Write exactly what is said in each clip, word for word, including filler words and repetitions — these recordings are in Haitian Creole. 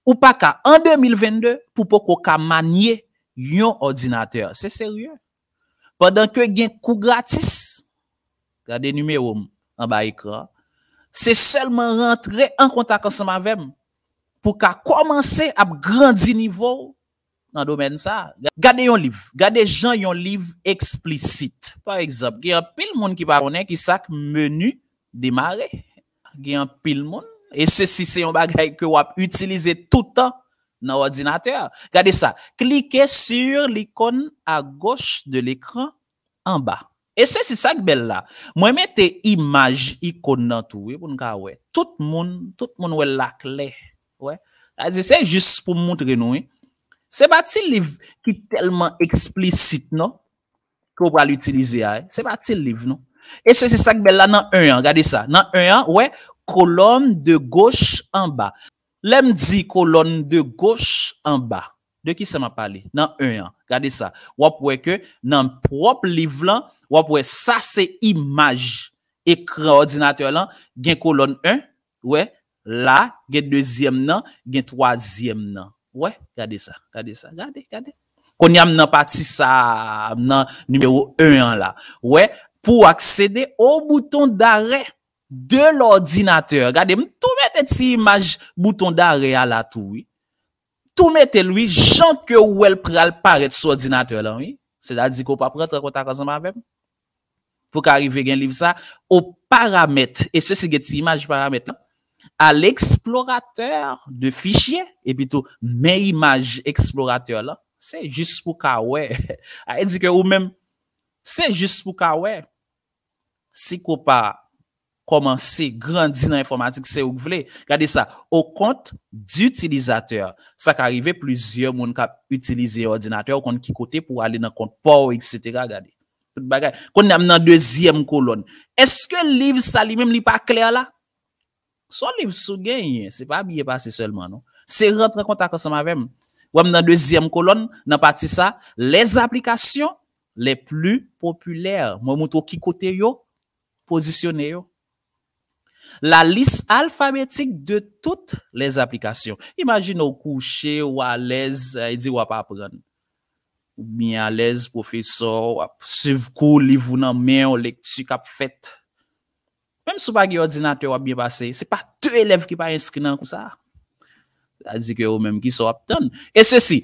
Ou pa ka, an de mil vennde, pou poko ka manye yon òdinatè. Se serye. Pandan ke gen kou gratis, gade nimewo m anba ekran, se sèlman rantre an kontak ansanm avè m pou ka kòmanse ap grandi nivo w nan domèn sa. Gade yon liv, gade jan yon liv eksplisit. Pa egzanp, gen anpil moun ki pa konnen ki sa k meni demare. Gen anpil moun, e sesi se yon bagay ke w ap itilize toutan nan òdinatè. Gade sa, cliquez sur l'icône à gauche de l'écran en bas. E sesi sa k bèl la. Mwen mete imaj ikòn nan tou, wi, pou n ka wè. Tout moun, tout moun wè l la klè. Wè. Sa di, se jis pou m montre nou, wi. Se pa ti liv ki tèlman eksplisit, non, ke w pral itilize a, wi. Se pa ti liv, non. E sesi sa k bèl la nan en an, gade sa. Nan en an, wè, colonne de gauche en bas. Lè m di colonne de gauche en bas, de ki sa m ap pale? Nan en an. Gade sa. W ap wè ke nan pwòp liv lan, w ap wè sa se imaj ekran òdinatè lan, gen kolòn en, wè, la, gen dezyèm nan, gen twazyèm nan. Wè, gade sa, gade sa, gade, gade. Kounye a m nan pati sa, m nan nimewo en an la. Wè, pour accéder au bouton d'arrêt de l'ordinateur. Gade, m tou mete ti imaj bouton d'arrêt a la tou, wi. Tou mete l, wi, jan ke w wè l pral parèt sou òdinatè lan, wi. Sètadi ke w p ap rantre an kontak ansanm avè m. Pou ka rive gen liv sa, aux paramètres, e sesi gen ti imaj paramèt lan, à l'explorateur de fichiers, epi tou, men imaj eksploratè lan, se jis pou ka wè. A di ke ou menm, se jis pou ka wè. Si ke w pa kòmanse grandi nan enfòmatik, se ou k vle. Gade sa, au compte d'utilisateur. Sa ka rive plizyè moun k ap itilize òdinatè, ou konn ki kote pou ale nan kont pa w, etsetera. Gade. Tout bagay. Kounye a m nan dezyèm kolòn. Èske liv sa li menm li pa klè la? Se yon liv si w genyen, se pa byen pase sèlman, non. Se rantre an kontak ansanm avè m. Wè m nan dezyèm kolòn, nan pati sa, les applications les plus populaires. Mwen montre w ki kote yo pozisyone yo. La liste alphabétique de toutes les applications. Imajine w kouche, w alèz, sa vle di w ap aprann. Ou byen alèz, pwofesè w ap swiv kou, liv ou nan men w, lekti k ap fèt. Menm si w pa gen òdinatè, w ap byen pase. Se pa de elèv ki pa enskri nan kou sa a. Sa di ke ou menm, ki sa w ap tann? E sesi,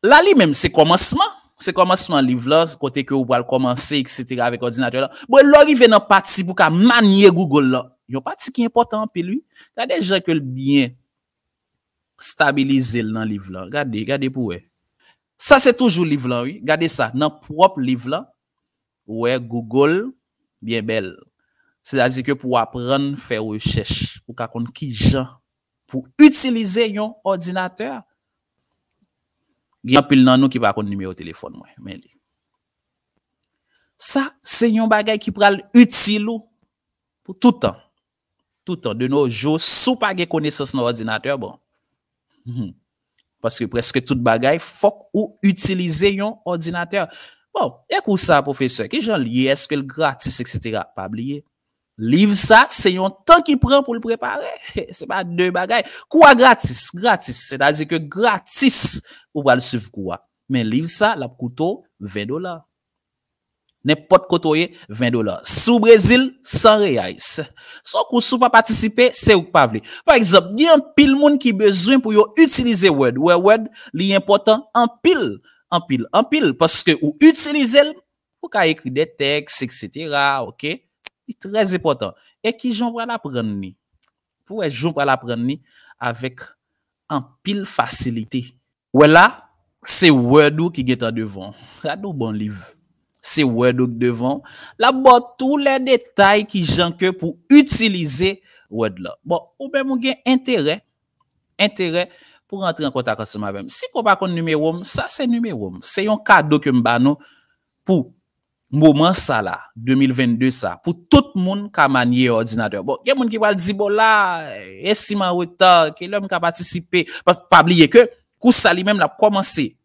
la li menm, se kòmansman. Se kòmansman liv lan, se kote ke ou pral kòmanse, etsetera, avèk òdinatè lan. Bon, lè w rive nan pati pou ka manye Google lan, yon pati ki enpòtan anpil, wi. Gade jan ke l byen stabilize l nan liv lan. Gade, gade pou wè. Sa se toujou liv lan, wi. Gade sa, nan pwòp liv lan, ou wè Google byen bèl. Sètadi ke pou w aprann fè rechèch, pou w ka konn kijan pou itilize yon òdinatè. Gen anpil nan nou ki pa konn nimewo telefòn mwen, men li. Sa, se yon bagay ki pral itil ou pou toutan. Toutan. De nos jours, si w pa gen konesans nan òdinatè, bon. Hmm. Paske prèske tout bagay, fòk ou itilize yon òdinatè. Bon, e kou sa, pwofesè, kijan l ye? Èske l gratis, etsetera? Pa bliye. Liv sa, se yon tan ki pran pou l prepare. Se pa de bagay. Kou a gratis, gratis. Sètadi ke gratis ou pral swiv kou a. Men liv sa, l ap koute w ven dola. Nenpòt kote w ye, ven dola. Si w Brezil, san reyais. Se yon kou, si w pa patisipe, se ou k pa vle. Pa egzanp, gen anpil moun ki bezwen pou yo itilize Word. Ou wè, Word, li enpòtan anpil, anpil, anpil. Paske ou itilize l, ou ka ekri de tèks, etsetera, oke? Li trè enpòtan. E kijan w pral aprann li? Pou wè jan w pral aprann li avèk anpil fasilite. Wè la, se Word ou ki gentan devan w. Gade yon bon liv. Se Word ou k devan w. L ap ba w tou lè detay kijan ke pou itilize Word la. Bon, ou menm ou gen enterè, enterè pou rantre an kontak ansanm avè m. Si ke w pa konn nimewo m, sa se nimewo m. Se yon kado ke m ba nou pou moman sa la, de mil vennde sa, pou tout moun ka manye òdinatè. Bon, gen moun ki pral di, "Bon, la, e si m an reta, kilè m ka patisipe?" Pa, pa bliye ke kou sa li menm l ap kòmanse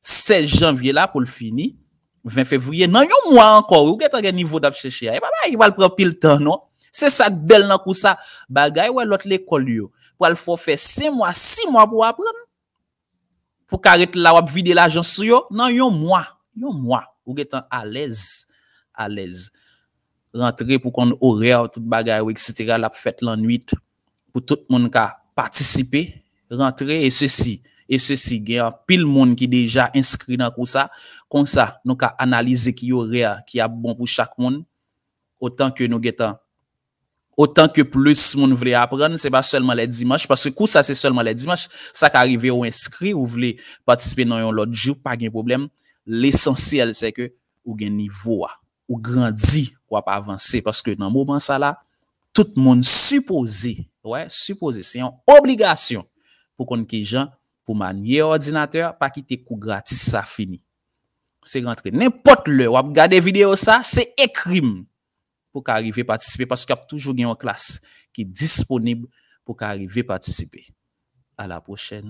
sèz janvye la pou l fini ven fevriye. Nan yon mwa ankò, wi, ou gentan gen nivo n ap chèche a. E pa bagay ki pral pran pil tan, non. Se sa k bèl nan kou sa. Bagay wè lòt lekòl yo pral fè w fè senk mwa, sis mwa pou w aprann. Pou ka ret la w ap vide lajan sou yo nan yon mwa. Yon mwa. Ou gentan alèz. Alèz. Rantre pou konn orè, tout bagay ou, etsetera, l ap fèt lannwit pou tout moun ka patisipe. Rantre e sesi. E sesi, gen anpil moun ki deja enskri nan kou sa. Konsa, nou ka analize ki orè ki ap bon pou chak moun. Otan ke nou gentan otan ke plis moun vle aprann, se pa sèlman lè dimanch, paske kou sa se sèlman lè dimanch, sa ka rive ou enskri, ou vle patisipe nan yon lòt jou, pa gen pwoblèm. Lesansyèl, se ke ou gen nivo a, ou grandi, w ap avanse, paske nan moman sa la, tout moun sipoze, wè, sipoze, se yon obligasyon pou konn kijan pou manipile òdinatè a, pa kite kou gratis sa fini. Se rantre. Nenpòt lè w ap gade videyo sa, se ekri m pou ka rive patisipe, paske ap toujou gen yon klas ki disponib pou ka rive patisipe. A la pwochèn.